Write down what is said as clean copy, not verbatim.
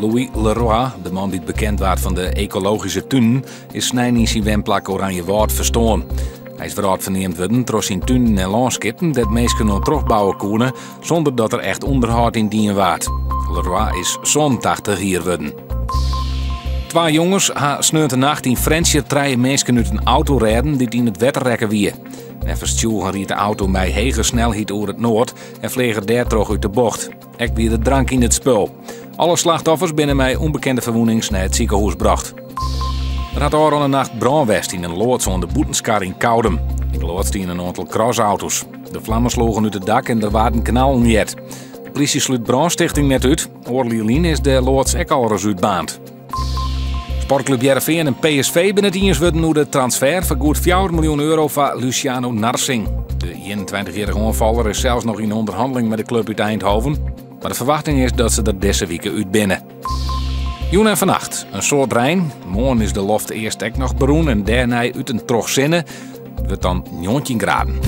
Louis Leroy, de man dy't bekend waard fan de ekologyske tunen, is snein yn syn wenplak Oranjewâld ferstoarn. Hy is wrâldferneamd wurden troch syn tunen en lânskippen dêr't minsken oan trochbouwe koene sûnder dat der echt ûnderhâld yn dien waard. Leroy is 87 jier wurden. Twa jonges ha sneontenacht yn Frjentsjer trije minsken út in auto rêden dy't yn it wetter rekke wie. Neffens tsjûgen ried de auto mei hege snelheid oer it Noard en fleach er dêrtroch út de bocht. Ek wie der drank yn it spul. Alle slachtoffers binne mei ûnbekende ferwûnings nei it sikehûs brocht. Der hat ôfrûne nacht brân west yn in loads oan de Bûtenskar yn Koudum. Yn de loads stiene in oantal crossauto's. De flammen sloegen út it dak en der waarden knallen heard. De plysje slút brânstichting net út. Oardel jier lyn is de loads ek al ris útbaarnd. Sportklup Hearrenfean en PSV binne it iens wurden oer de transfer foar goed 4 miljoen euro foar Luciano Narsingh. De 21-jierrige oanfaller is sels noch yn ûnderhanneling mei de klup út Eindhoven. Mar de ferwachting is dat se der dizze wike út binne. Jûn en fannacht in soad rein. Moarn is de loft earst ek noch berûn en dêrnei út en troch sinne. It wurdt dan 19 graden.